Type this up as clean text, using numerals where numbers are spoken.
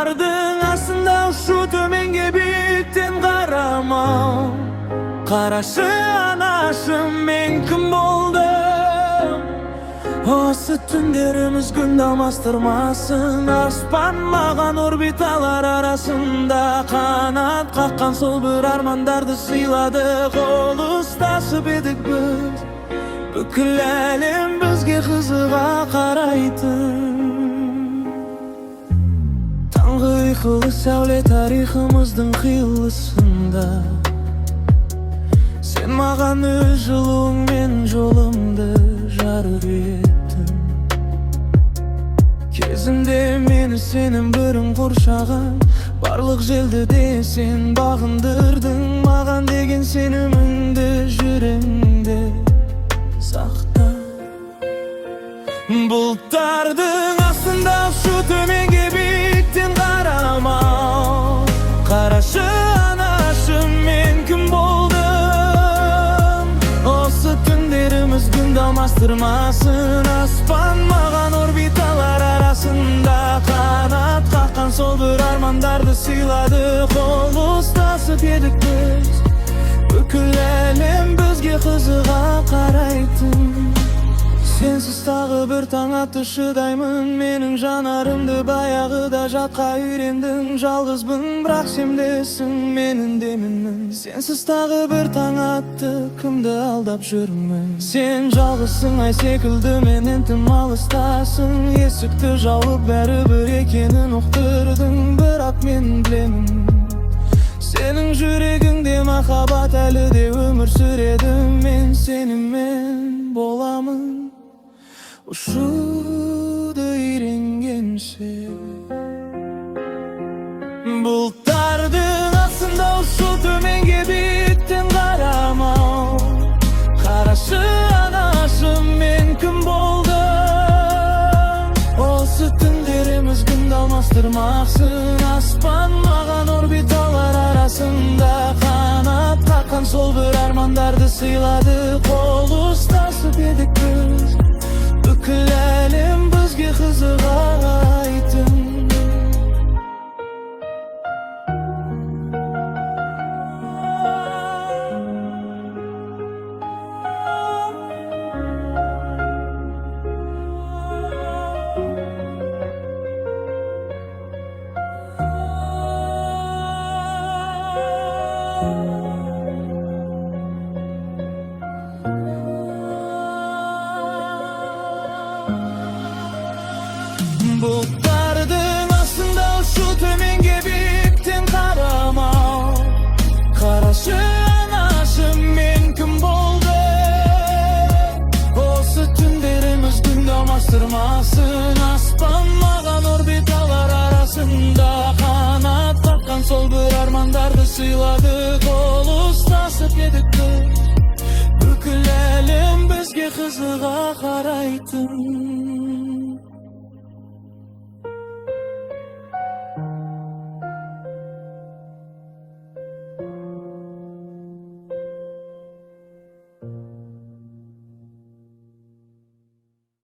Бұлттардың астында ұшу, төменге биіктен қарамау. Қарашы, анашым, мен кім болдым? Осы түндеріміз күнді алмастырмасын. Аспан маған орбиталар арасында қанат қаққан сол бір армандарды сыйлады. Қол ұстасып едік біз, бүкіл әлем бізге қызыға қарайтын. Таңғы ұйқылы сәуле тарихымыздың қиылысында, сен маған өз жылуыңмен жолымды жарық еттің. Кезінде мені сенің бірің қоршаған, барлық желді де сен бағындырдың. Маған деген сеніміңді жүрегіңде сақта. Бұлттардың астында ұшу, төменге биіктен қарамау. Қарашы, анашым, мен кім болдым? Осы түндеріміз күнді алмастырмасын. Аспан маған орбиталар арасында қанат қаққан сол бір армандарды сыйлады. Қол ұстасып едік біз, бүкіл әлем бізге қызыға қарайтын. Сенсіз тағы бір таң атты шыдаймын. Менің жанарымды баяғыда жатқа үйрендің. Жалғызбын, бірақ сендесің менің демімін. Сенсіз тағы бір таң атты, кімді алдап жүрмін? Сен жалғызсың, ай секілді менен тым алыстасың. Есікті жауып, бәрібір екенін ұқтырдың. Бірақ мен білемін, сенің жүрегіңде махаббат әлі де өмір сүреді. Мен сенімен боламын ұшуды үйренгенше. Бұлттардың астында ұшу, төменге биіктен қарамау. Қарашы, анашым, мен кім болдым? Осы түндеріміз күнді алмастырмасын. Аспан маған орбиталар арасында қанат қаққан сол бір армандарды сыйлады. Қол ұстасып едік біз, бүкіл әлем бізге қызыға қарайтын. Бұлттардың астында ұшу, төменге биіктен қарамау. Қарашы, анашым, мен кім болдым? Осы түндеріміз күнді алмастырмасын. Аспан маған орбиталар арасында қанат қаққан сол бір армандарды сыйлады. Қол ұстасып едік біз, бүкіл әлем бізге қызыға қарайтын.